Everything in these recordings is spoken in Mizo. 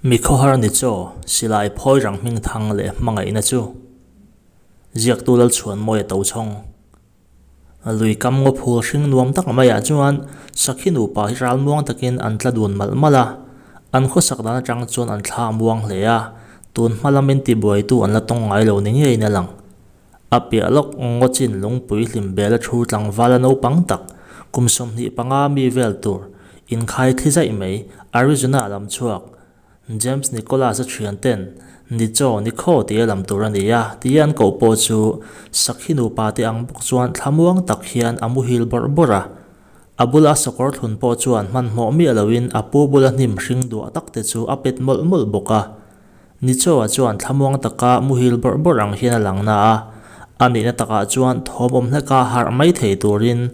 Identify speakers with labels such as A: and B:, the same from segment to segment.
A: Mi khawhar ni chaw, silai phawi rang hming thang leh hmangaihna chu. Ziaktu Lalchhuanmawia Tochhawng. Lui kam ngaw phul hring nuam tak maiah chuan sakhi nupa hi ral muang takin an tla dun malh malh a. An khawsak dan atang chuan an thla a muang hle a, tun hma lamin tibuaitu an la tawng ngai lo ni ngeiin a lang. A piah lawk ngaw chin lungpui hlim bel a thu tlangval a naupang tak, kum 25 mi vel tur, inkhai thli zaih mai, Arizona lam chhuak, James Nicholas-a thian ten Nicho, Nikho tia lam tur a ni a, tia an koh pawh chu Sakhi nupa te ang bawk chuan thlamuang tak hian a muhil bawrh bawrh a. A bula sakawr thlun pawh chuan hmanhmawh miah loin a pu bula hnim hring duah tak te chu a pet mawlh mawlh bawk a. Nichoa chuan thlamuang taka muhil bawrh bawrh ang hian a lang na a, a nihna takah chuan thawm awm hleka harh mai thei turin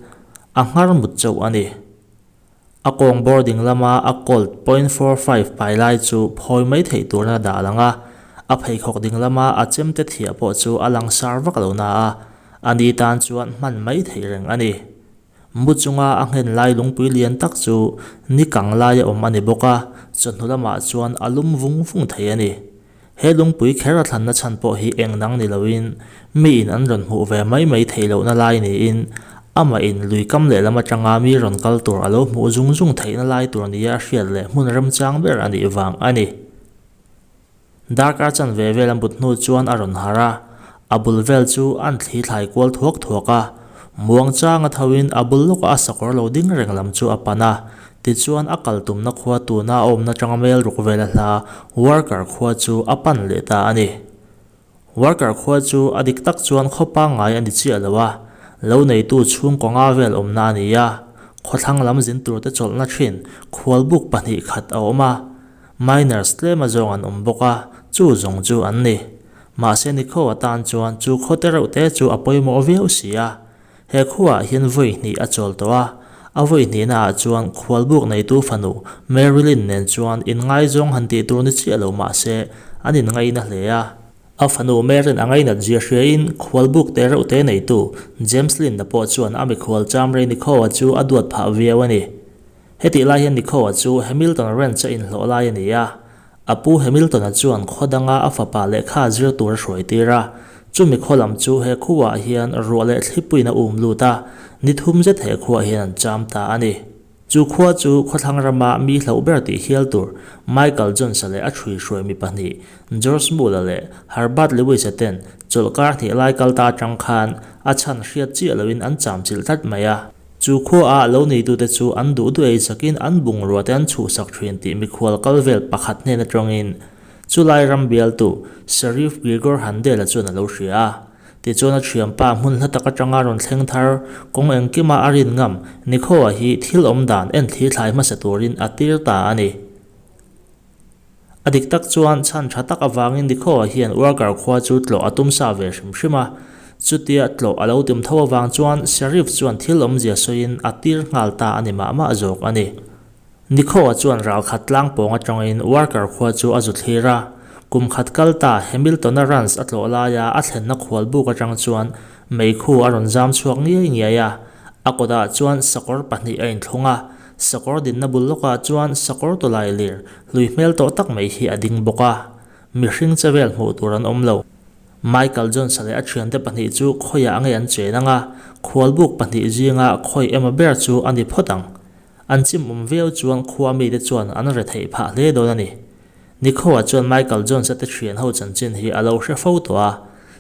A: a nghar mut chauh a ni. A kawng bawr ding lama a Colt 0.45 pai lai chu phawi mai theih turin a dah lang a, a pheikhawk ding lama a chemte thiah pawh chu a langsar vak lo na a, a ni tan chuan hman mai theih reng a ni. Mu chunga a nghen lai lungpui lian tak chu ni kang laia awm a ni bawk a, chawhnu lamah chuan a lum vung vung thei a ni. He lungpui kher a thlanna chhan pawh hi eng dang ni loin miin an rawn hmuh ve mai mai theih lohna lai niin amah in lui kam lehlam atanga mi rawn kal tur a lo hmuh zung zung theihna lai tur nia a hriat leh hmun remchang ber a nih vang a ni. Darkar chanve vel a mut hnu chuan a rawn harh a, a bul vel chu an thli thlai kual thuak thuak a. Muangchang a thoin a bul lawkah a sakawr lo ding reng lam chu a pan a, tichuan a kal tumna khua tuna a awmna tanga mel ruk vel a hla Worker khua chu a pan leh ta a ni. Worker khua chu a dik tak chuan khaw pangngai a ni chiah lo a, lo neitu chhungkaw nga vel awmna a ni a, khawthlang lam zin turte chawlhna thin khualbuk 2 khat a awm a, Miners tlem a zawng an awm bawk a, chu zawng chu an ni. Mahse Nikho atan chuan chu khaw te reuh te chu a pawimawh viau si a. He khuaah hian vawi hnih a chawl tawh a, a vawi hnihna ah chuan khualbuk neitu fanu Marilyn nen chuan inngaizawng han tih tur ni chiah lo mahse an inngaina hle a. A fanu Marin a ngainat zia hriain khualbuk te reuh te neitu James Lynn-a pawh chuan a mikhual Chamrei Nikho-a chu a duat phah viau a ni. Hetih lai hian Nikhoa chu Hamilton Ranch a inhlawh lai a ni a, a pu Hamilton-a chuan khaw danga a fapa lehkha zir tur a hruai tir a. Chumi khaw lam chu he khuaah hian ruah leh thlipuiin a um lut a, ni thum zet he khuaah hian an cham ta a ni. Chu khua chu khawthlang rama mi hlauh ber tih hial tur Michael Jones-a leh a ṭhuihruai mi pahnih George Mull-a leh Herbert Lewis-a ten chawlhkar hnih lai kal ta aṭang khan a chhan hriat chiah loin an cham chilh tlat mai a. Chu khuaah lo neitute chu an duh duh ei sakin an bungrua te an chhuhsak thin tih mikhual kal vel pakhat hnen atangin chulai ram bialtu Sheriff Gregor Handel-a chuan a lo hria a. Tichuan a thianpa hmun hla tak atanga rawn thleng thar kawng engkima a rin ngam Nikhaw-a hi thil awm dan en thli thlai hmasa turin a tir ta a ni. A dik tak chuan chhan tha tak avangin Nikhaw-a hian Worker khua chu tlawh a tum sa ve hrim hrim a. Chutia tlawh a lo tum tho avang chuan Sheriff chuan thil awmzia sawiin a tir nghal ta a ni mah mah zawk a ni. Nikhaw-a chuan ral khat tlang pawng atangin Worker khua chu a zu thlir a. Kum khat kal ta Hamilton-a runs a tlawh laia a thlenna khual buk atang chuan meikhu a rawn zam chhuak ngiai ngiai a. A kawtah chuan sakawr pahnih a inthlung a. Sakawr dinna bul lawkah chuan sakawr tawlai lir hlui hmel tawh tak mai hi a ding bawk a, mihring che vel hmuh tur an awm lo. Michael Jones-a leh a thiante pahnih chu khawiah nge an chen ang a, khualbuk pahnih zinga khawi emaw ber chu a ni phawt ang. An chim awm viau chuan khua mite chuan an re theih phah hle dawn a ni. Nikhaw-ah chuan Michael Jones-a te thian ho chanchin hi a lo hre fo tawh a,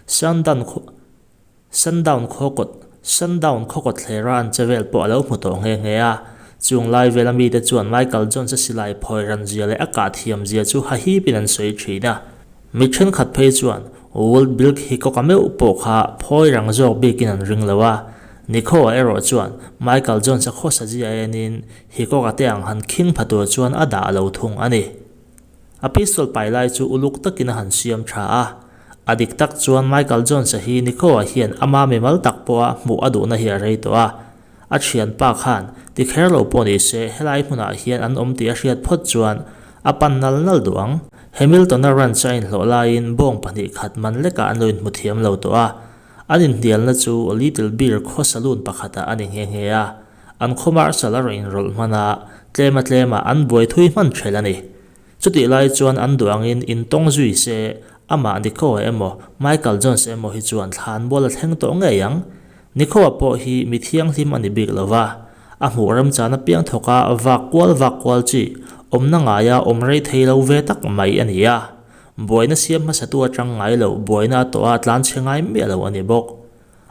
A: Sundown Sundown khaw kawt Sundown khaw kawt thlera an che vel pawh a lo hmu tawh nghe nghe a. Chung lai vela mite chuan Michael Jones-a silai phawi ran zia leh a kah thiam zia chu hahipin an sawi thin a. Mi thenkhat phei chuan Wild Bill Hickok-a meuh pawh kha phawi rang zawk bikin an ring lo a. Nikhaw-a erawh chuan Michael Jones-a khawsa zia enin Hickok-a te ang han khing pha tur chuan a dah lo thung a ni. A pistol pai lai chu uluk takin a han siam tha a. A dik tak chuan Michael Jones-a hi Nico-a hian ama mimal tak pawha hmuh a duhna hi a rei tawh a. A thianpa khan ti kher lo pawh ni se helai hmunah hian an awm tih a hriat phawt chuan a pan nal nal duh ang. Hamilton-a ranch a inhlawh laiin bawng pahnih khat man lekah an lo inhmu thiam lo tawh a. An inhnialna chu Little Bear khaw saloon pakhatah a ni nghe nghe a. An khaw marshal a rawn inrawlh hman a, tlema tlemah an buai thui hman ṭhel a ni. Chutih lai chuan an duh angin intawng zui se, amah Nico-a emaw Michael Jones emaw hi chuan thlanmual a thleng tawh ngei ang. Nico-a pawh hi mi thianghlim a ni bik lo va, a hmuh remchan apiang thawka vak kual vak kual chi, awmna ngaia awm rei thei lo ve tak mai a ni a. Buaina siam hmasatu atang ngai lo, buaina a tawh a tlanchhe ngai miah lo a ni bawk.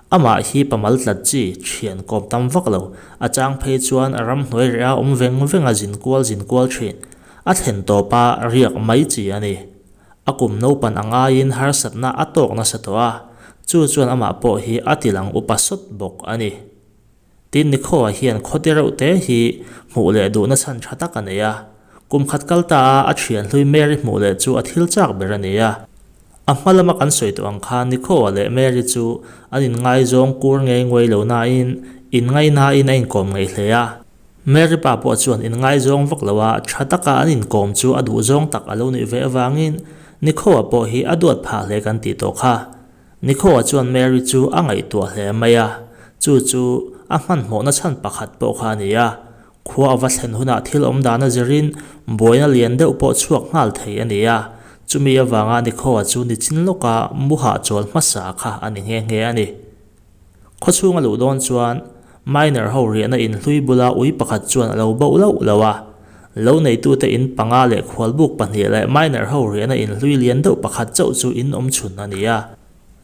A: Amah hi pamal tlat chi, thian kawm tam vak lo, a chang phei chuan ramhnuai reh a awm veng veng a zin kual zin kual thin. A thlen tawp a riak mai chi a ni. A kum naupan ang aiin harsatna a tawk nasa tawh a, chu chuan amah pawh hi a tilang upa sawt bawk a ni. Tin, Nikhaw-a hian khawte reuh te hi hmuh leh duhna chhan tha tak a nei a. Kum khat kal ta a a thian hlui Mary hmuh leh chu a thil chak ber a ni a. A hma lama kan sawi tawh ang khan Nikhaw-a leh Mary chu an inngaizawng kur ngei nguai lo nain inngaihnain a inkawm ngei hle a. Mary pa pawh chuan inngaizawng vak lo a, tha taka an inkawm chu a duhzawng tak a lo nih ve avangin Nikhaw-a pawh hi a duat phah hle kan tih tawh kha. Nikhaw-a chuan Mary chu a ngaihtuah hle mai a, chu chu a hmanhmawhna chhan pakhat pawh kha a ni a. Khua a va thlen hunah thil awm dana zirin buaina lian deuh pawh chhuak nghal thei a ni a, chumi avanga Nikhaw-a chu nichin lawka mu hahchawl hmasa kha a ni nghe nghe a ni. Khawchhung a luh dawn chuan Miner ho riahna in hlui bula ui pakhat chuan a lo bauh lauh lo a. Lo neitute in panga leh khualbuk pahnih leh Miner ho riahna in hlui lian deuh pakhat chauh chu in awm chhun a ni a.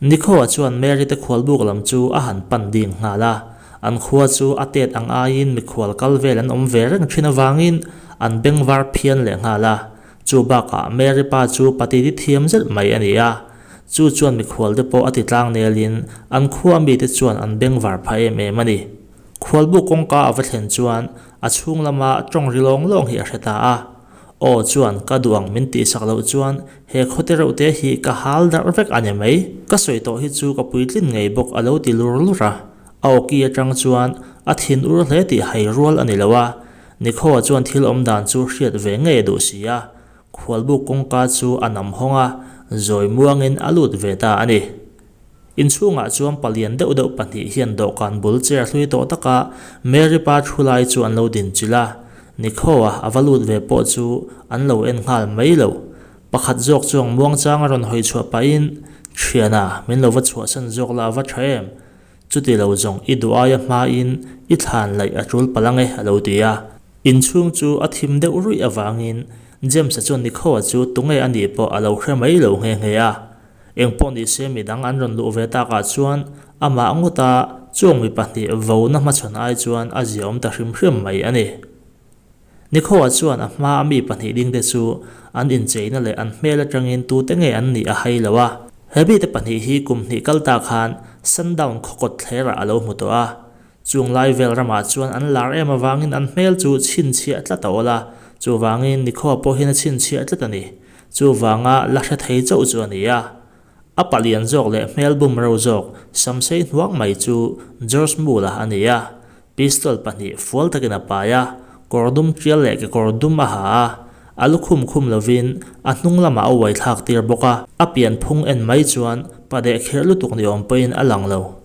A: Nikhaw-a chuan Mary te khualbuk lam chu a han pan ding nghal a. An khua chu a tet ang aiin mikhual kal vel an awm ve reng thin avangin an beng var phian leh nghal a. Chu bakah Mary pa chu patiti thiam zet mai a ni a. Chu chuan mikhualte pawh a ti tlang nelin an khua mite chuan an bengvar phah em em a ni. Khualbu kawngka a va thlen chuan a chhung lama tawng ri lawng lawng hi a hre ta a. Aw chuan ka duh ang min tihsak loh chuan he khawte reuhte hi ka hal darh vek a ni mai. Ka sawi tawh hi chu ka puitlin ngei bawk a lo ti lur lur a. A awki atang chuan a thin ur hle tih hai rual a ni lo a. Nikhaw chuan thil awm dan chu hriat ve ngei a duh si a. Khualbuk kawngka chu a nam hawng a, zawi muangin a lut ve ta a ni. Inchhungah chuan palian deuh deuh pahnih hian dawhkan bul chair hlui tawh taka Mary pa thu lai chu an lo din chilh a, Nikhaw-a a va lut ve pawh chu an lo en nghal mai lo. Pakhat zawk chuang muangchang a rawn hawi chhuah pahin, Thiana, min lo va chhuahsan zawk la a va tha em? Chuti lo zawng i duh aia hmain i thlan laih a tul palh ang e, a lo ti a. Inchhung chu a thim deuh ruih avangin James-a chuan Nikhaw-a chu tunge a nih pawh a lo hre mai lo nghe nghe a. Engpawh ni se midang an rawn luh ve takah chuan amah ngawta chuang mi pahnih vona hmachhawn ai chuan a ziaawm ta hrim hrim mai a ni. Nikhaw-a chuan a hmaa mi pahnih dingte chu an incheina leh an hmel atangin tute nge an nih a hai lo a. He mite pahnih hi kum hnih kal ta khan Sundown khawkawt thlerah a lo hmu tawh a. Chung lai vel ramah chuan an lar em avangin an hmel chu chhinchhiah tlat a awl a, chuvangin Nikhaw-a pawh hian a chhinchhiah tlat a ni. Chuvanga la hre thei chauh chu a ni a. A palian zawk leh hmel bum ro zawk samsei hnuang mai chu George Moore-a a ni a. Pistol pahnih fual takin a pai a, kawr dum tial leh kekawr dum a ha a, a lukhum khum lovin a hnung lamah a uai thlak tir bawk a, a pian phung en mai chuan pa deh kherh lutuk ni awm pawhin a lang lo.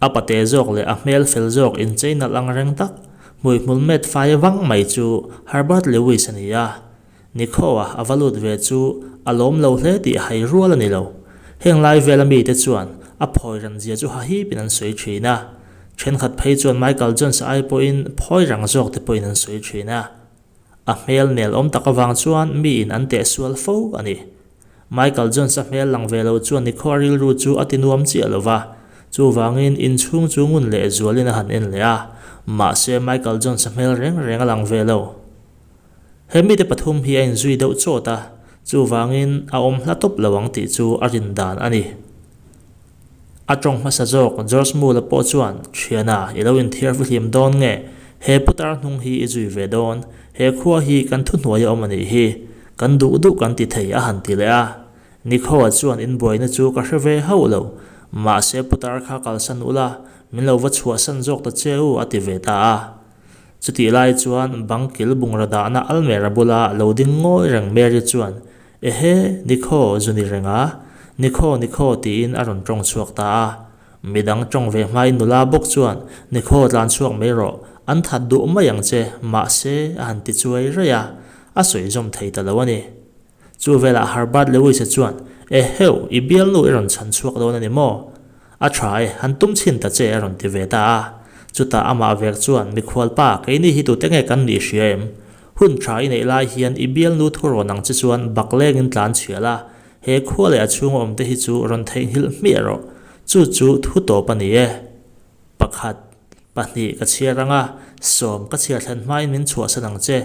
A: A pate zawk leh a hmel fel zawk inchei nalh ang reng tak, hmuihmul met fai vang mai chu Herbert Lewis a ni a. Nikhaw-a a va lut ve chu a lawm lo hle tih hai rual a ni lo. Heng lai vela mite chuan a phawi ran zia chu hahipin an sawi thin a. Thenkhat phei chuan Michael Jones ai pawhin phawi rang zawk te pawhin an sawi thin a. A hmel nel awm tak avang chuan miin an teh sual fo a ni. Michael Jones a hmel lang ve lo chuan Nikhaw a rilru chu a ti nuam chiah lo va. Chuvangin inchhung chu ngun leh zualin a han en leh a. Mahse Michael Jones a hmel reng reng a lang ve lo. He mite pathum hi a inzui deuh chawt a, chuvangin a awm hla tawp lo ang tih chu a rin dan a ni. A tawng hmasa zawk George Mull-a pawh chuan, Thiana, i lo inthiar fihlim dawn nge? He putar hnung hi i zui ve dawn? He khua hi kan thuhnuai a awm a nih hi. Kan duh duh kan ti thei a han ti leh a. Nikhaw-a chuan inbuaina chu ka hre ve hauh lo. Mahse putar kha kalsan ula, min lo va chhuahsan zawk ta che u a ti ve ta a. Chutih lai chuan bang kil bungraw dahna almera bula lo ding ngawi reng Mary chuan, Ehe, Nikhaw, zu ni reng a? Nikhaw, Nikhaw tiin a rawn tawng chhuak ta a. Midang tawng ve hmain nula bawk chuan, Nikhaw tlan chhuak mai rawh, an that duh mai ang che, mahse a han ti chuai raih a. a sawi zawm thei ta lo a ni. Chu velah Herbert Lewis-a chuan, Eheu, i bialnu i rawn chhan chhuak dawn a ni maw? A tha e, han tum chhin ta che a rawn ti ve ta a. Chutah amah vek chuan, Mikhualpa, keini hi tute nge kan nih hria em? Hun tha i neih lai hian i bialnu thu rawn ang che chuan bak lengin tlan chhial a, he khua leh a chhunga awmte hi chu rawn theihnghilh hmiah rawh. Chu chu thu tawp a ni e. Pakhat, pahnih ka chhiar ang a, sawm ka chhiar thlen hmain min chhuahsan ang che.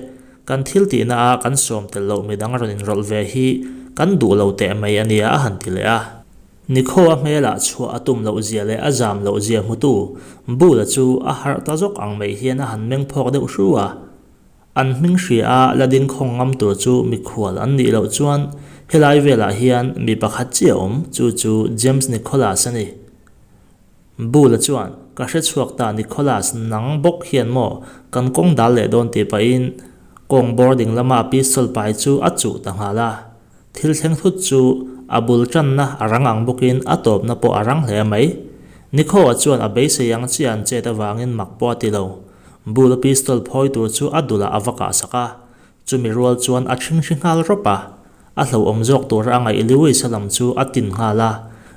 A: Kan thil tihna a kan sawm tel loh midang rawn inrawlh ve hi kan duh lo teh mai a nia a han ti leh a. Nikhaw a hmelah chhuah a tum loh zia leh a zam loh zia hmutu Bula chu a harh ta zawk ang mai hian a han meng phawk deuh hru a. An hming hria a la ding khawng ngam tur chu mikhual an nih loh chuan helai velah hian mi pakhat chiah awm, chu chu James Nicholas a ni. Bula chuan, Ka hre chhuak ta Nicholas, nang bawk hian maw kan kawng dal leh dawn tih pahin kawng bawr ding lama a pistol pai chu a chuh ta nghal a. Thil thleng thut chu a bul tanna a rang ang bawkin a tawpna pawh a rang hle mai. Nikhaw-a chuan a beisei ang chiah an chet avangin mak pawh a ti lo. Bula pistol phawi tur chu a dulah a va kahsak a, Chumi rual chuan a ṭhinghri nghal rawp a, a hlauhawm zawk tura a ngaih Lewis-a lam chu a tin nghal a.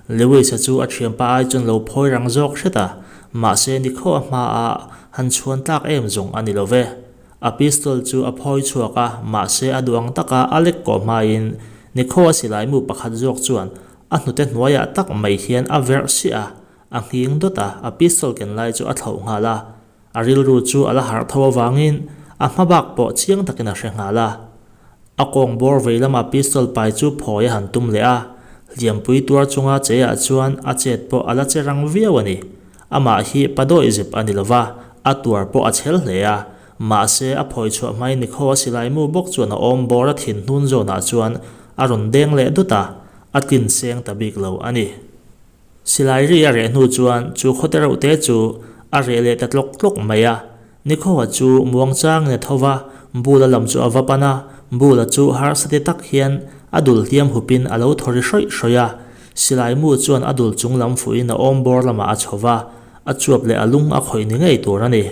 A: Lewis-a chu a ṭhianpa ai chuan lo phawi rang zawk hret a, mahse nikhaw a hmaah han chhuan tlak em zawng a ni lo ve. A pistol chu a phawi chhuak a, mahse a duh ang taka a lek kawh hmain nikhaw a silai mu pakhat zawk chuan a hnute hnuaiah tak mai hian a verh siah a, a nghing dawt a, a pistol ken lai chu a thlauh nghal a. A rilru chu a la harh tho avangin a hma bak pawh chiang takin a hre nghal a. A kawng bawr vei lama pistol pai chu phawi a han tum leh a, hliampui tuar chunga cheiah chuan a chet pawh a la che rang viau a ni. Amah hi pa dawih zep a ni lova, a tuar pawh a chhel hle a, mahse a phawi chhuah hmai nikhaw a silai mu bawk chuan a awm bawr a thin hnun zawnah chuan a rawn deng leh dut a, a tlin seng ta bik lo a ni. Silai ri a reh hnu chuan chu khawte reuh te chu a reh leh ta tlawk tlawk mai a. Nikhawa chu muangchangin a tho va, Bula lam chu a va pan a, Bula chu harsa ti tak hian a dul hliam hupin a lo thaw ri hrawih hrawih a. Silai mu chuan a dul chung lam fuhin a awm bawr lamah a chho va, a chuap leh a lung a khawih ni ngei tur a ni.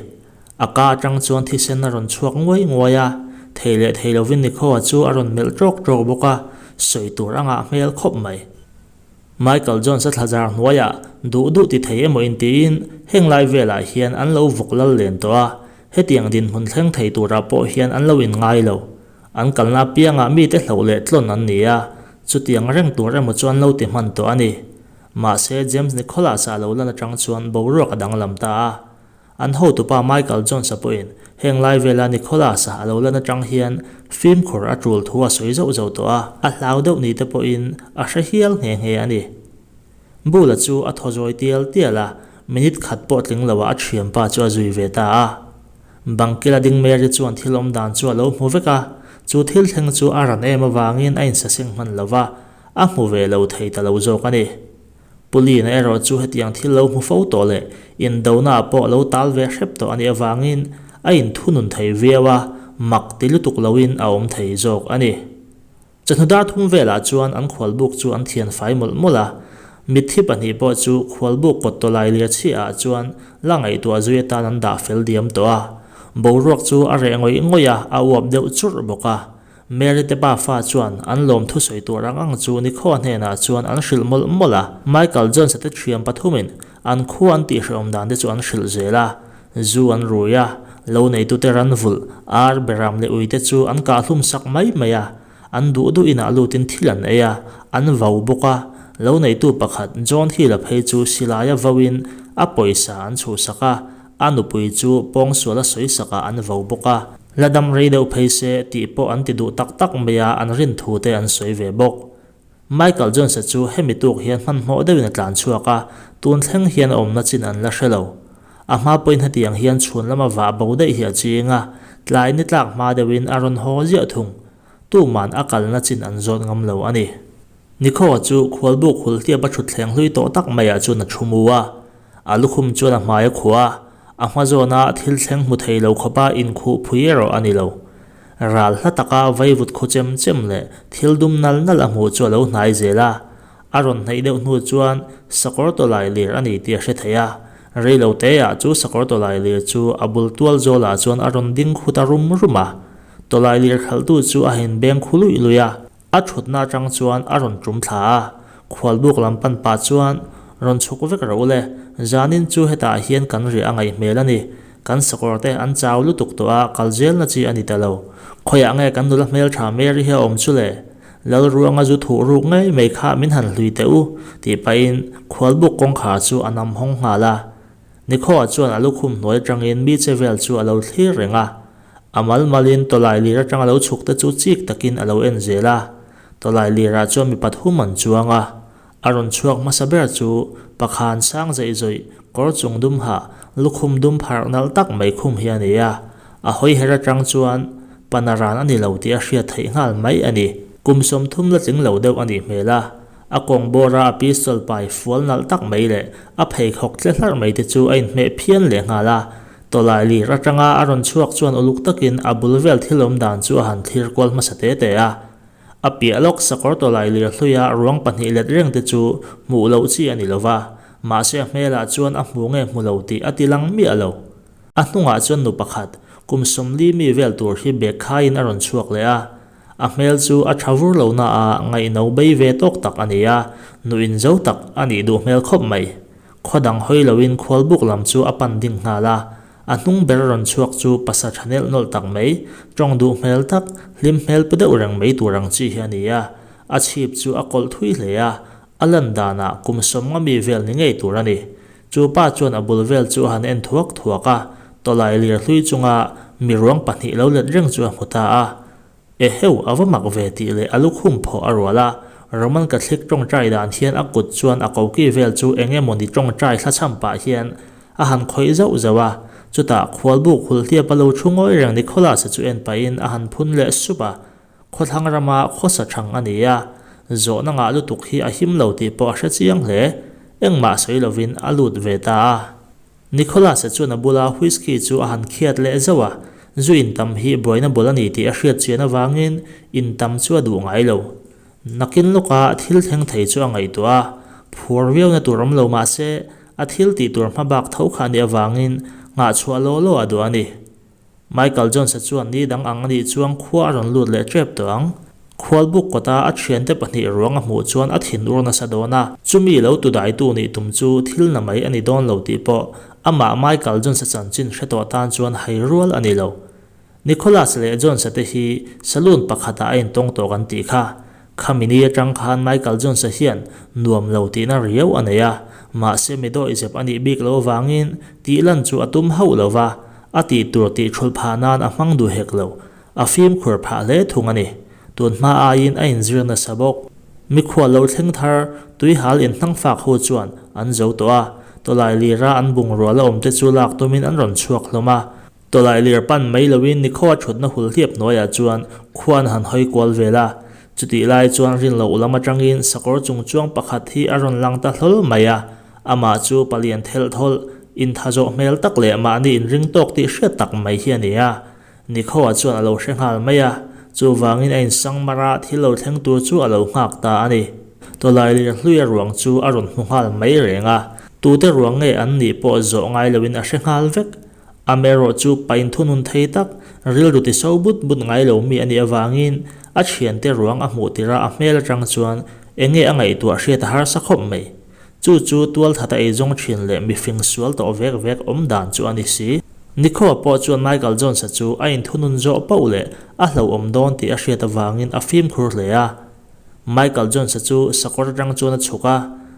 A: A ka atang chuan thisen a rawn chhuak nguai nguai a, thei leh thei lovin Nikhawa chu a rawn melh ṭawk ṭawk bawk a, sawi tur a ngah hmel khawp mai. Michael Jones-a thlazar hnuaiah duh duh ti thei emaw intiin heng lai velah hian an lo vawk lal len tawh a, hetiang dinhmun thleng thei turah pawh hian an lo inngai lo. An kalna apiangah mite hloh leh tlawn an ni a, chutiang reng tur emaw chu an lo ti hman tawh a ni. Mahse, James Nicholas-a lo lan atang chuan boruak a danglam ta a. An hotupa Michael Jones-a pawhin heng lai vela Nicholas-a a lo lan atang hian fimkhur a tul thu a sawi zauh zauh tawh a, a hlau deuh ni te pawhin a hre hial nghe nghe a ni. Bull-a chu a thaw zawi tial tial a, minute khat pawh tling loah a thianpa chu a zui ve ta a. Bangkila ding Mary chuan thil awm dan chu a lo hmu vek a, chu thil thleng chu a ran em avangin a insaseng hman lo va, a hmu ve lo thei ta lo zawk a ni. Pauline erawh chu hetiang thil lo hmu fo tawh leh indonaah pawh lo tal ve hrep tawh a nih avangin a inthunun thei viau a, mak ti lutuk loin a awm thei zawk a ni. Chawhnu dar thum velah chuan an khualbuk chu an thian fai mawlh mawlh a, mitthi pahnih pawh chu khualbuk kawt tawlai lir chhiah ah chuan la ngaihtuah zui atan an dah fel diam tawh a. Boruak chu a reh ngawih ngawih a, a uap deuh churh bawk a. Mary te pa fa chuan an lawm thusawi tur ang ang chu Nikhaw hnenah chuan an hrilh mawlh mawlh a. Michael Jones-a te thiam pathumin an khua an tihhrehawm dan te chu an hrilh zel a. Zu an rui a, lo neitute ran vulh, ar, beram leh ui te chu an kahhlum sak mai mai a. An duh duh inah lutin thil an ei a, an vau bawk a. Lo neitu pakhat John Hill-a phei chu silaia vauin a pawisa an chhuhsak a, a nupui chu pawngsuala sawisakah an vau bawk a. La dam rei deuh phei se tih pawh an ti duh tak tak mai a, an rin thu te an sawi ve bawk. Michael Jones-a chu hemi tuk hian hmanhmawh deuhin a tlan chhuak a, tun thleng hian a awmna chin an la hre lo. A hma pawhin hetiang hian chhun lama vah bo daih hi a ching a, tlai ni tlak hma deuhin a rawn haw ziah thung. Tuman a kalna chin an zawt ngam lo a ni. Nikhaw chu khualbuk hulhliap a thutthleng hlui tawh tak maiah chuan a thu mu a. A lukhum chuan a hmai a khuh a, a hma zawna thil thleng hmu thei lo khawpa inkhuh phui erawh a ni lo. Ral hla taka vaivut khaw chem chem leh thil dum nal nal a hmuh chu a lo hnai zel a. A rawn hnaih deuh hnu chuan sakawr tawlai lir a ni tih a hre thei a. Rei lo teah chu sakawr tawlai lir chu a bul tual zawlah chuan a rawn ding khut a rum rum a. Tawlailir khalhtu chu a han beng khu luih luih a, a thutna atang chuan a rawn tum thla a. Khualbuk lam pan pah chuan, Rawn chhuk vek rawh u le, zanin chu hetah hian kan riah a ngaih hmel a ni. Kan sakawr te an chau lutuk tawh a, kal zelna chi a ni ta lo. Khawiah nge kan nula hmeltha Mary hi a awm chu le? Lalruanga zu thuh ruk ngei mai kha min han hlui teh u, tih pahin khualbuk kawngkhar chu a nam hawng nghal a. Nikhaw-a chuan a lukhum hnuai atangin mi che vel chu a lo thlir reng a. A mal malin tawlai lir atanga lo chhuk te chu chik takin a lo en zel a. Tawlai lirah chuan mi pathum an chuang a. A rawn chhuak hmasa ber chu pakhan sang zeih zawih kawr chung dum hah lukhum dum pharh nalh tak mai khum hi a ni a. A hawi her atang chuan panaran a ni lo tih a hriat theih nghal mai a ni. Kum 30 la tling lo deuh a nih hmel a. A kawng bawra a pistol pai fual nalh tak mai leh a pheikhawk tle hlarh mai te chu a inhmeh phian leh nghal a. Tawlai lir atanga a rawn chhuak chuan uluk takin a bul vel thil awm dan chu a han thlir kual hmasa te te a. A piah lawk sakawr tawlai lir hluia ruang pahnih let reng te chu hmuh loh chi a ni lo va, mahse a hmelah chuan a hmu nge hmu lo tih a ti lang miah lo. A hnungah chuan nu pakhat, kum 40 mi vel tur hi bag khaiin a rawn chhuak leh a. A hmel chu a tha vur lo na a, ngaihno bei ve tawk tak a ni a, nu inzo tak a nih duh hmel khawp mai. Khaw dang hawi loin khualbuk lam chu a pan ding nghal a, a hnung ber rawn chhuak chu pasa tha nelh nawlh tak mai, tawng duh hmel tak, hlim hmel pu deuh reng mai tur ang chi hi a ni a. A chhip chu a kawlh thui hle a, a lan danah kum 50 mi vel ni ngei tur a ni. Chu pa chuan a bul vel chu a han en thuak thuak a, tawlai lir hlui chunga mi ruang pahnih lo let reng chu a hmu ta a. Eheu, a va mak ve tih leh a lukhum phawh a rual a, Roman Catholic tawngtai dan hian a kut chuan a koki vel chu eng emawni tawngtai thlachham pah hian a han khawih zauh zauh a, chutah khualbuk hulhliap a lo thu ngawi reng Nicholas-a chu en pahin a han phun leh sup a, khawthlang rama khawsa thang a ni a, zawhna ngah lutuk hi a him lo tih pawh a hre chiang hle, engmah sawi lovin a lut ve ta a. Nicholas-a chuan a bula whisky chu a han khiat leh zauh a, zu intam hi buaina bul a ni tih a hriat chian avangin intam chu a duh ngai lo. Nakin lawka thil thleng thei chu a ngaihtuah a, phuar viauna tur awm lo mah se a thil tih tur hma bak tho kha a nih avangin nghahchhuah law law a duh a ni. Michael Jones-a chuan ni dang ang a nih chuan khua a rawn lut leh tep tawh ang. Khualbuk kawta a thiante pahnih ruang a hmuh chuan a thin ur nasa dawn a, chumi lo tudaitu nih tum chu thil na mai a ni dawn lo tih pawh amah Michael Jones-a chanchin hre tawh tan chuan hai rual a ni lo. Nicholas leh Jones-a te hi saloon pakhatah a intawng tawh kan tih kha. Khami ni atang khan Michael Jones-a hian nuam lo tihna riau a nei a, mahse mi dawihzep a nih bik lo avangin tih lan chu a tum hauh lo va, A tih tur tih thulh phah nan a hmang duh hek lo. A fimkhur phah hle thung a ni. Tun hma aiin a inzir nasa bawk. Mikhual lo thleng thar tuihal inhnang fak ho chuan an zo tawh a. Tawlai lira an bungrua la awm te chu lak tumin an rawn chhuak hlawm a. Tawlai lir pan mai loin nikhaw a thutna hul hliap hnuaiah chuan khua an han hawi kual vel a. Chutih lai chuan rin loh lam atangin sakawr chung chuang pakhat hi a rawn lang ta hlawl mai a. Amah chu palian thelh thawlh, intha zawh hmel tak leh mahni inring tawk tih hriat tak mai hi a ni a. Nikhaw-a chuan a lo hre nghal mai a, chuvangin a insang mar a, thil lo thleng tur chu a lo nghak ta a ni. Tawlai lir hluia ruang chu a rawn hmu nghal mai reng a, tute ruang nge an nih pawh zawh ngai loin a hre nghal vek. Amaherawh chu pa inthunun thei tak, rilru ti so but but ngai lo mi a nih avangin a thiante ruang a hmuh tirh a a hmel atang chuan enge a ngaihtuah hriat a harsa khawp mai. Chu chu tualthata eizawng thin leh mifing sual tawh vek vek awm dan chu a ni si. Nikhaw pawh chuan Michael Jones-a chu a inthunun zawh pauh leh a hlauhawm dawn tih a hriat avangin a fimkhur hle a. Michael Jones-a chu sakawr atang chuan a chhuk a,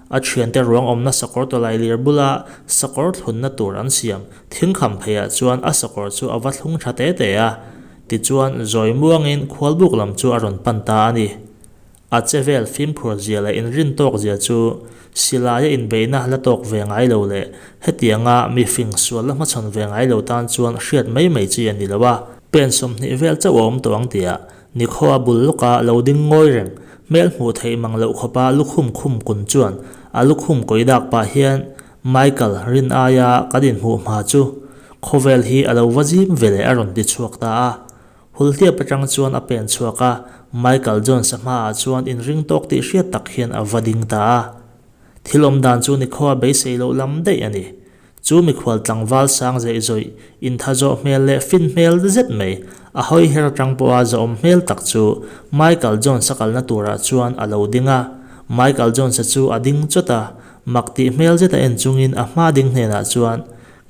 A: a thiante ruang awmna sakawr tawlai lir bula sakawr thlunna tur an siam thingkham pheiah chuan a sakawr chu a va thlung tha te te a. Tichuan, zawi muangin khualbuk lam chu a rawn pan ta a ni. A che vel fimkhur zia leh inrin tawk zia chu silaia inbeihna la tawk ve ngai lo leh hetianga mi fing sual la hmachhawn ve ngai lo tan chuan hriat mai mai chi a ni lo a. Pen 20 vel chauh a awm tawh ang tia Nikhaw a bul lawka lo ding ngawi reng hmel hmuh theih mang loh khawpa lukhum khum kun chuan a lukhum kawi dak pah hian Michael rin aia kan inhmuh hma chu khawvel hi a lo va zim ve leh a rawn ti chhuak ta a. Hulhliap atang chuan a pen chhuak a, Michael Jones-a hmaah chuan inring tawk tih hriat tak hian a va ding ta a. Thil awm dan chu nikhaw a beisei loh lam daih a ni. Chu mikhual tlangval sang zeih zawih, intha zawh hmel leh fin hmel zet mai, a hawi her atang pawha zahawm hmel tak chu Michael Jones-a kalna turah chuan a lo ding a. Michael Jones-a chu a ding chawt a, mak tih hmel zeta en chungin a hma ding hnenah chuan,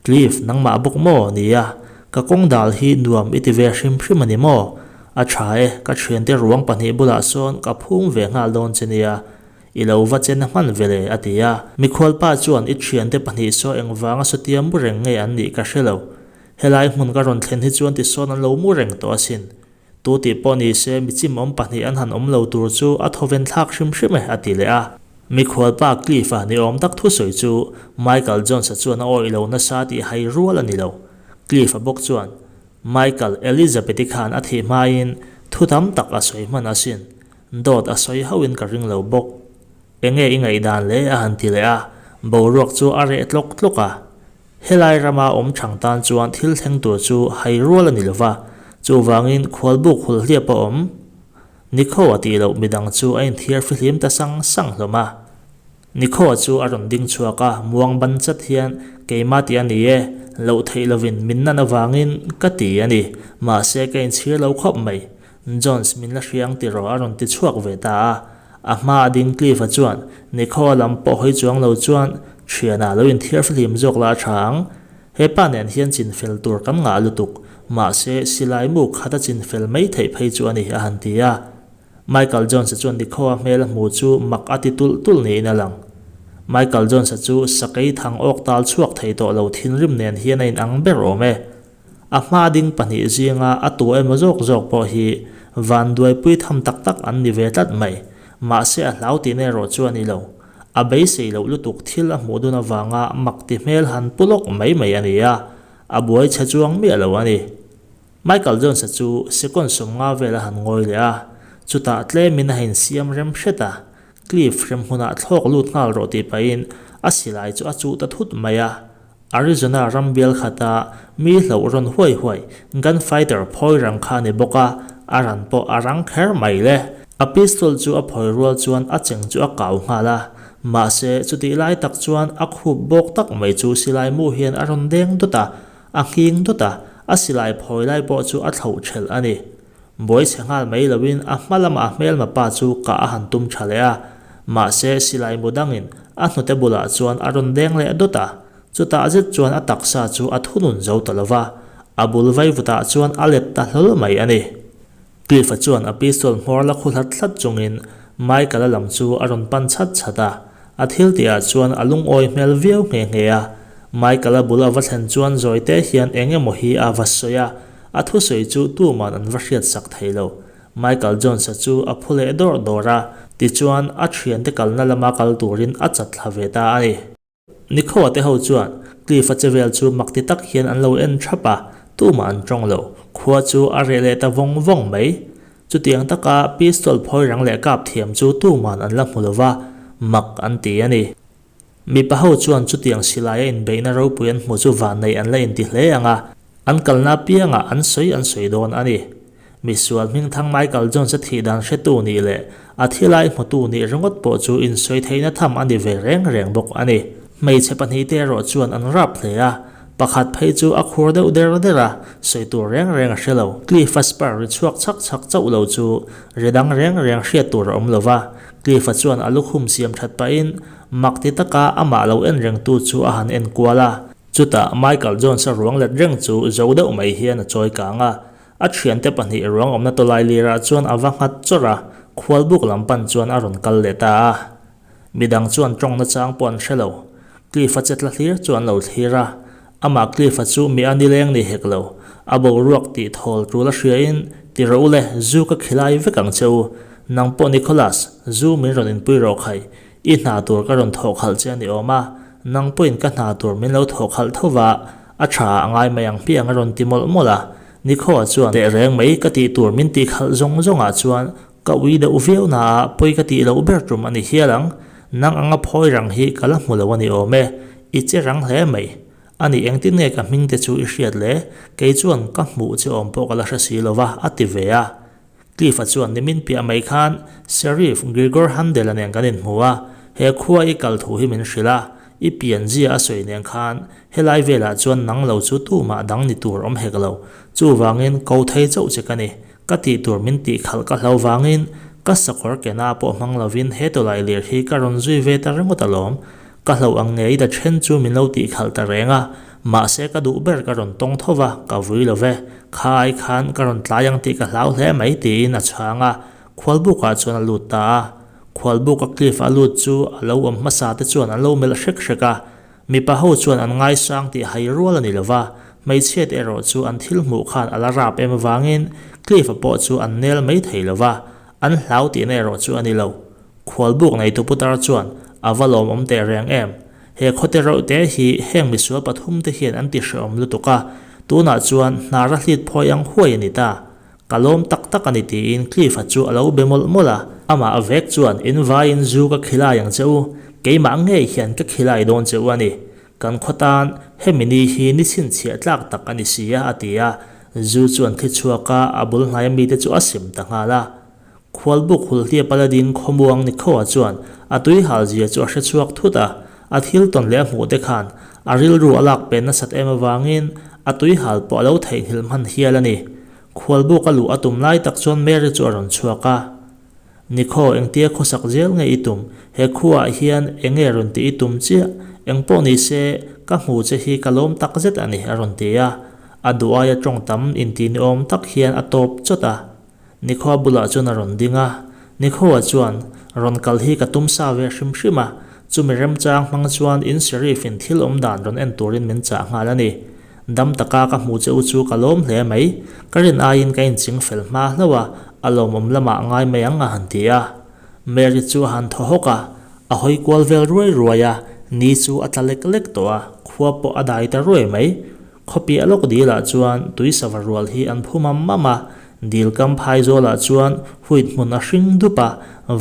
A: Cliff, nangmah bawk maw? Nia, ka kawng dal hi nuam i ti ve hrim hrim a ni maw? A tha e, ka thiante ruang pahnih bulah sawn ka phung ve nghal dawn che nia. I lo va chen hman ve le, a ti a. Mikhualpa chuan i thiante pahnih saw engvanga sawtia mu reng nge an nih ka hre lo. Helai hmun ka rawn thlen hi chuan tisawn an lo mu reng tawh asin. Tu tih pawh ni se mi chimawm pahnih an han awm lo tur chu a thawven thlak hrim hrim e, a ti leh a. Mikhualpa Cliff-a ni awm tak thusawi chu Michael Jones-a chuan a awih lo nasa tih hai rual a ni lo. Cliff-a bawk chuan, Michael, Elizabeth-i khan a thih hmain thu tam tak a sawi hman asin. Dawt a sawi hauhin ka ring lo bawk. Enge i ngaihdan le? a han ti leh a, boruak chu a reh tlawk tlawk a. Helai rama awm thang tan chuan thil thleng tur chu hai rual a ni lova, chuvangin khualbuk hulhliap a awm. Nikhaw a tih loh midang chu a inthiar fihlim ta sang sang hlawm a. Nikhaw chu a rawn ding chhuak a, muang ban chat hian keimah tih a ni e, loh theih lovin min nan avangin ka ti a ni, mahse ka inchhir lo khawp mai. Jones min la hriang tiraw a rawn ti chhuak ve ta a. A hma a ding Cliff-a chuan Nikhaw lam pawh hawi chuang lo chuan thianah lo inthiar fihlim zawk la a tha ang. He pa nen hian chinfel tur kan ngah lutuk, mahse silai mu khat a chinfel mai theih phei chu a ni a han ti a. Michael Jones-a chuan Nikhaw-a hmel a hmu chu mak a ti tulh tulh niin a lang. Michael Jones-a chu sakei thang awk tal chhuak thei tawh lo thinrim nen hian a inang ber awm e. A hma ding pahnih zinga a tu emaw zawk zawk pawh hi vanduaipui tham tak tak an ni ve tlat mai. Mahse a hlau tihna erawh chu a ni lo. A beisei loh lutuk thil a hmuh dun avanga mak ti hmel han pu lawk mai mai a ni a, a buai chhe chuang miah lo a ni. Michael Jones-a chu second 50 vel a han ngawi leh a, chutah tlemin a insiam rem hret a, Cliff hrem hmunah thlawk lut nghal rawh tih pahin a silai chu a chuh ta thut mai a. Arizona ram bial khata mi hlauh rawn huai huai gunfighter phawi rang kha a ni bawk a, a ran pawh a rang kher mai le. A pistol chu a phawi rual chuan a cheng chu a kau nghal a, mahse chutih lai tak chuan a khup bawk tak mai chu silai mu hian a rawn deng dawt a, a nghing dawt a, a silai phawi lai pawh chu a thlauh thelh a ni. Buai chhe nghal mai loin a hma lamah a hmelma pa chu kah a han tum tha leh a, mahse silai mu dangin a hnute bulah chuan a rawn deng leh dawt a, chutah zet chuan a taksa chu a thunun zo ta lo va, a bul vaivutah chuan a let ta hlawl mai a ni. Cliff-a chuan a pistol hmawr la khu hlat hlat chungin Michael-a lam chu a rawn pan chhat chhat a, a thil tihah chuan a lungawi hmel viau nghe nghe a. Michael-a bul a va thlen chuan zawite hian eng emaw hi a va sawi a, A thusawi chu tuman an va hriat sak thei lo. Michael Jones-a chu a phu leh dawrh dawrh a, tichuan a thiante kalna lama kal turin a chat thla ve ta a ni. Nikhaw-a te ho chuan Cliff-a che vel chu mak ti tak hian an lo en thap a, tumah an tawng lo. Khua chu a reh leh ta vawng vawng mai. Chutiang taka pistol phawi rang leh kap thiam chu tuman an la hmu lo va, mak an ti a ni. Mipa ho chuan chutiang silaia inbeihna ropui an hmu chu vanneih an la inti hle ang a, an kalna apiangah an sawi an sawi dawn a ni. Misual hmingthang Michael Jones-a thih dan hretu nih leh a thilai hmutu nih ringawt pawh chu insawi theihna tham a ni ve reng reng bawk a ni. Hmeichhe pahnihte erawh chuan an rap hle a, pakhat phei chu a khur deuh der der a, sawi tur reng reng a hre lo. Cliff-a spur ri chhuak chhak chhak chauh lo chu ri dang reng reng hriat tur a awm lo va, Cliff-a chuan a lukhum siam that pahin Mak ti taka amah lo en rengtu chu a han en kual a. Chutah Michael Jones-a ruang let reng chu zo deuh mai hian a chawi kang a. A thiante pahnih ruang awmna tawlai lirah chuan a va nghat chawrh a, khualbuk lam pan chuan a rawn kal leh ta a. Midang chuan tawng nachang pawh an hre lo. Cliff-a che tla hlir chu an lo thlir a. Amah Cliff-a chu mi a nileng ni hek lo. A boruak tih thawl tul a hriain, Ti rawh u le, zu ka khilai vek ang che u. Nang pawh Nicholas, zu min rawn inpui rawh khai. I hna tur ka rawn thawh khalh che a ni awm a, nang pawhin ka hna tur min lo thawh khalh tho va, a tha a ngai mai ang piang a rawn ti mawlh mawlh a. Nikhaw-a chuan, Teh reng mai ka tih tur min tih khalh zawng zawngah chuan ka ui deuh viau na a, pawi ka tih loh ber tum a ni hial ang. Nang anga phawi rang hi ka la hmu lo a ni awm e, i che rang hle mai. A ni engtin nge ka hming te chu i hriat le? Kei chuan ka hmuh che awm pawh ka la hre si lo va, a ti ve a. Cliff-a chuan nimin piah mai khan Sheriff Gregor Handel-a nen kan inhmu a, he khua i kal thu hi min hrilh a, I pianzia a sawi nen khan helai velah chuan nang lo chu tumah dang ni tur awm hek lo. Chuvangin ko thei chauh che ka ni. Ka tih tur min tih khalh ka hlo vangin ka sakawr ke na pawh hmang lovin he tawlai lir hi ka rawn zui ve ta ringawt alawm. Ka hloh ang ngei ta then chu min lo tih khalh ta reng a, mahse ka duh ber ka rawn tawng tho va, ka vui lo ve. Kha ai khan ka rawn tlai ang tih ka hlau hle mai tiin a chhang a, khualbukah chuan a lut ta a. Khualbuka Cliff a lut chu a lo awm hmasa te chuan an lo melh hrek hrek a, Mipa ho chuan an ngaisang tih hai rual a ni lo va, hmeichhiat erawh chu an thil hmuh khan a la rap em avangin Cliff-a pawh chu an nel mai thei lo va, an hlau tihna erawh chu a ni lo. Khualbuk neitu putar chuan a va lawmawm teh reng em. He khawte reuh te hi heng misual pathumte hian an ti hrehawm lutuk a, tunah chuan hnar a hlit phawi ang huai a ni ta. Ka lawm tak tak a ni tiin Cliff-a chu a lo be mawlh mawlh a. Amah vek chuan, In vaiin zu ka khilai ang che u, keimah ngei hian ka khilai dawn che u a ni. Kan khaw tan hemi ni hi ni chhinchhiah tlak tak a ni si a, a ti a. Zu chu an thli chhuak a, a bul hnaia mite chu a sim ta nghal a. Khualbuk hulhliap a la ding khawmuang Nikhaw-a chuan a tui hal zia chu a hre chhuak thut a, a thil tawn leh a hmuh te khan a rilru a lak pen nasat em avangin a tui hal pawh a lo theihnghilh hman hial a ni. Khualbuk a luh a tum lai tak chuan Mary chu a rawn chhuak a, Nikhaw, engtia khawsak zel nge i tum? He khuaah hian enge rawn tih i tum chiah? Engpawh ni se, ka hmu che hi ka lawm tak zet a ni, a rawn ti a. A duh aia tawng tam inti ni awm tak hian a tawp chawt a. Nikhaw bulah chuan a rawn ding a. Nikhaw-a chuan, Rawn kal hi ka tum sa ve hrim hrim a, chumi remchang hmang chuan in Sheriff-in thil awm dan rawn en turin min chah nghal a ni. Dam taka ka hmu che u chu ka lawm hle mai. Ka rin aiin ka inching fel hma hlauh a, a lawmawm lamah ngai mai ang a han ti a. Mary chu a han thaw hawk a, a hawi kual vel ruai ruai a, ni chu a tla lek lek tawh a, khua pawh a dai ta ruai mai. Khawpiah lawk dilah chuan tui sava rual hi an phu mam mam a, dil kam phai zawlah chuan huit hmun a hring dup a,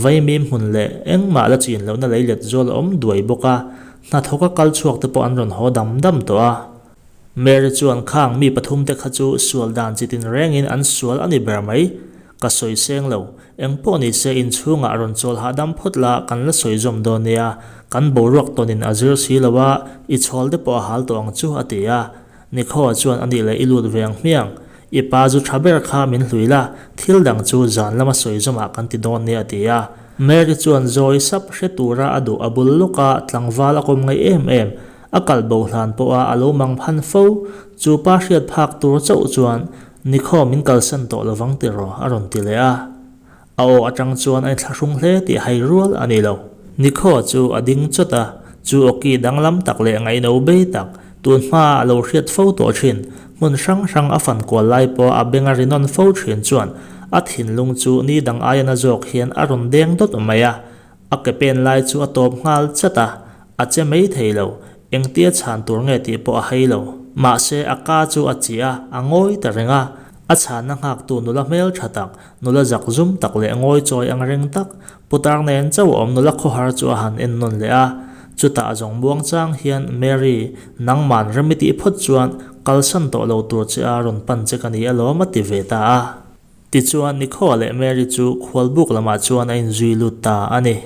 A: vaimim hmun leh engmah la chin lohna leilet zawl a awm duai bawk a, Hnathawka kal chhuak te pawh an rawn haw dam dam tawh a. Mary chuan khang mi pathum te kha chu sual dan chi tin rengin an sual a ni ber mai. Ka sawi seng lo. Eng pawh ni se inchhungah rawn chawl hahdam phawt la kan la sawi zawm dawn nia. Kan boruak tawnin a zir si lo a, i chhawl te pawh a hal tawh ang chu a ti a. Nikhaw chuan a nih leh i lut ve ang hmiang. I pa zu tha ber kha min hlui la, thil dang chu zan lama sawi zawmah kan ti dawn nia a ti a. Mary chuan zawi sap hre tura a duh a bul lawk a, tlangval a kawm ngaih em em. A kal bo hlan pawha a lo mang phan fo. Chu pa hriat phak tur chauh chuan, Nikhaw min kalsan tawh lovang tiraw a rawn ti leh a. A aw atang chuan a inthlahrung hle tih hai rual a ni lo. Nikhaw chu a ding chawt a, chu awki danglam tak leh ngaihno bei tak, tun hmaa a lo hriat fo tawh thin, hmun hrang hrang a fan kual lai pawh a beng a ri nawn fo thin chuan a thinlung chu ni dang aia na zawk hian a rawn deng dawt mai a. A ke pen lai chu a tawp nghal chat a, a che mai thei lo, engtia chhan tur nge tih pawh a hai lo. Mahse, a ka chu a chi a, a ngawi ta reng a. A chhanna nghaktu nula hmel tha tak, nula zak zum tak leh ngawi chawi ang reng tak, putar nen chauh awm nula khawhar chu a han en nawn leh a. Chutah zawng muang chang hian, Mary, nangman rem i tih phawt chuan kalsan tawh lo tur che a rawn pan che ka ni alawm a ti ve ta a. Tichuan, Nikhaw leh Mary chu khualbuk lamah chuan a inzui lut ta a ni.